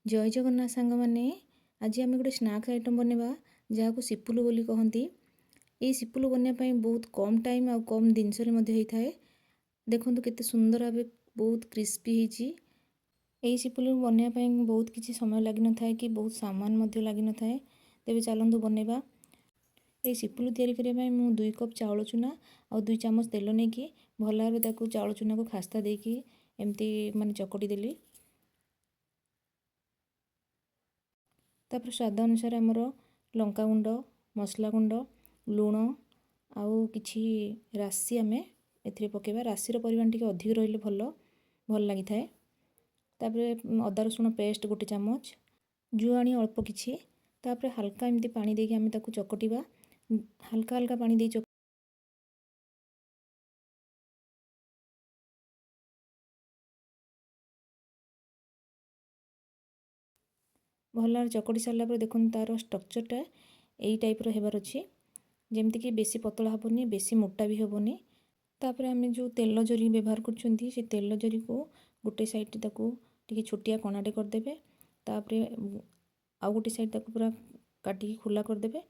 ଜୟ ଜଗନ୍ନାଥ ସାଙ୍ଗମାନେ, ଆଜି ଆମେ ଗୋଟେ ସ୍ନାକ୍ସ ଆଇଟମ୍ ବନେଇବା, ଯାହାକୁ ସିପୁଲୁ ବୋଲି କହନ୍ତି। ଏଇ ସିପୁଲୁ ବନେଇବା ପାଇଁ ବହୁତ କମ୍ ଟାଇମ୍ ଆଉ କମ୍ ଜିନିଷରେ ମଧ୍ୟ ହେଇଥାଏ। ଦେଖନ୍ତୁ କେତେ ସୁନ୍ଦର ଭାବେ ବହୁତ କ୍ରିସ୍ପି ହେଇଛି। ଏଇ ସିପୁଲୁ ବନେଇବା ପାଇଁ ବହୁତ କିଛି ସମୟ ଲାଗିନଥାଏ କି ବହୁତ ସାମାନ ମଧ୍ୟ ଲାଗିନଥାଏ। ତେବେ ଚାଲନ୍ତୁ ବନେଇବା। ଏଇ ସିପୁଲୁ ତିଆରି କରିବା ପାଇଁ ମୁଁ 2 କପ୍ ଚାଉଳ ଚୁନା ଆଉ 2 ଚାମଚ ତେଲ ନେଇକି ଭଲ ଭାବେ ତାକୁ ଚାଉଳ ଚୁନାକୁ ଖାସ୍ତା ଦେଇକି ଏମିତି ମାନେ ଚକଟି ଦେଲି। ତାପରେ ସ୍ୱାଦ ଅନୁସାରେ ଆମର ଲଙ୍କାଗୁଣ୍ଡ, ମସଲା ଗୁଣ୍ଡ, ଲୁଣ ଆଉ କିଛି ରାଶି ଆମେ ଏଥିରେ ପକାଇବା। ରାଶିର ପରିମାଣ ଟିକେ ଅଧିକ ରହିଲେ ଭଲ ଲାଗିଥାଏ। ତାପରେ ଅଦା ରସୁଣ ପେଷ୍ଟ 1 ଚାମଚ, ଜୁଆଣି ଅଳ୍ପ କିଛି, ତାପରେ ହାଲକା ଏମିତି ପାଣି ଦେଇକି ଆମେ ତାକୁ ଚକଟିବା। ହାଲକା ହାଲକା ପାଣି ଦେଇ ଭଲ ଭାବରେ ଚକଟି ସାରିଲା ପରେ ଦେଖନ୍ତୁ ତା'ର ଷ୍ଟ୍ରକ୍ଚରଟା ଏଇ ଟାଇପ୍ର ହେବାର ଅଛି, ଯେମିତିକି ବେଶୀ ପତଳା ହେବନି, ବେଶୀ ମୋଟା ବି ହେବନି। ତାପରେ ଆମେ ଯେଉଁ ତେଲ ଜରି ବ୍ୟବହାର କରୁଛନ୍ତି, ସେ ତେଲ ଜରିକୁ ଗୋଟେ ସାଇଡ଼୍ ତାକୁ ଟିକେ ଛୋଟିଆ କଣାଟେ କରିଦେବେ। ତାପରେ ଆଉ ଗୋଟେ ସାଇଡ଼୍ ତାକୁ ପୁରା କାଟିକି ଖୋଲା କରିଦେବେ।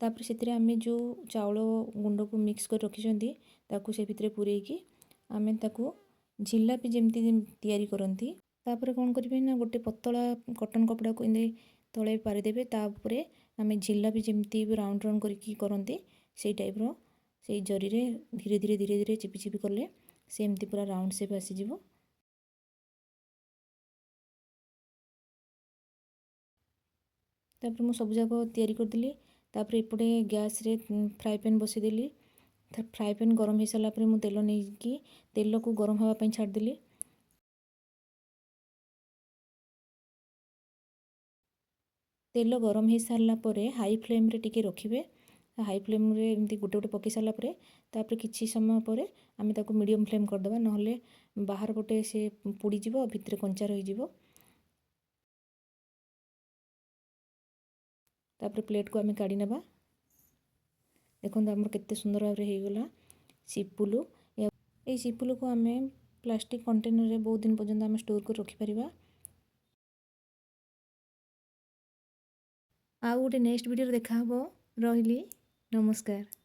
ତାପରେ ସେଥିରେ ଆମେ ଯେଉଁ ଚାଉଳ ଗୁଣ୍ଡକୁ ମିକ୍ସ କରି ରଖିଛନ୍ତି ତାକୁ ସେ ଭିତରେ ପୂରେଇକି ଆମେ ତାକୁ ଝିଲାପି ଯେମିତି ତିଆରି କରନ୍ତି। ତାପରେ କ'ଣ କରିବେ ନା ଗୋଟେ ପତଳା କଟନ୍ କପଡ଼ାକୁ ଏମିତି ତଳେ ପାରିଦେବେ। ତା ଉପରେ ଆମେ ଝିଲାପି ଯେମିତି ରାଉଣ୍ଡ ରାଉଣ୍ଡ କରିକି କରନ୍ତି ସେଇ ଟାଇପ୍ର ସେଇ ଜରିରେ ଧୀରେ ଧୀରେ ଧୀରେ ଧୀରେ ଚିପି ଚିପି କଲେ ସେ ଏମିତି ପୁରା ରାଉଣ୍ଡ ସେପ୍ ଆସିଯିବ। ତାପରେ ମୁଁ ସବୁଯାକ ତିଆରି କରିଦେଲି। ତାପରେ ଏପଟେ ଗ୍ୟାସ୍ରେ ଫ୍ରାଏ ପ୍ୟାନ୍ ବସେଇଦେଲି। ଫ୍ରାଏ ପ୍ୟାନ୍ ଗରମ ହେଇସାରିଲା ପରେ ମୁଁ ତେଲ ନେଇକି ତେଲକୁ ଗରମ ହେବା ପାଇଁ ଛାଡ଼ିଦେଲି। ତେଲ ଗରମ ହେଇସାରିଲା ପରେ ହାଇ ଫ୍ଲେମ୍ରେ ଟିକେ ରଖିବେ। ହାଇ ଫ୍ଲେମ୍ରେ ଏମିତି ଗୋଟେ ଗୋଟେ ପକାଇ ସାରିଲା ପରେ ତାପରେ କିଛି ସମୟ ପରେ ଆମେ ତାକୁ ମିଡ଼ିୟମ୍ ଫ୍ଲେମ୍ କରିଦେବା, ନହେଲେ ବାହାର ପଟେ ସେ ପୋଡ଼ିଯିବ, ଭିତରେ କଞ୍ଚା ରହିଯିବ। ତାପରେ ପ୍ଲେଟ୍କୁ ଆମେ କାଢ଼ି ନେବା। ଦେଖନ୍ତୁ ଆମର କେତେ ସୁନ୍ଦର ଭାବରେ ହେଇଗଲା ସିପୁଲୁ। ଏଇ ସିପୁଲୁକୁ ଆମେ ପ୍ଲାଷ୍ଟିକ୍ କଣ୍ଟେନର୍ରେ ବହୁତ ଦିନ ପର୍ଯ୍ୟନ୍ତ ଆମେ ଷ୍ଟୋର୍ କରି ରଖିପାରିବା। ଆଉ ଗୋଟେ ନେକ୍ସଟ ଭିଡ଼ିଓରେ ଦେଖାହେବ। ରହିଲି, ନମସ୍କାର।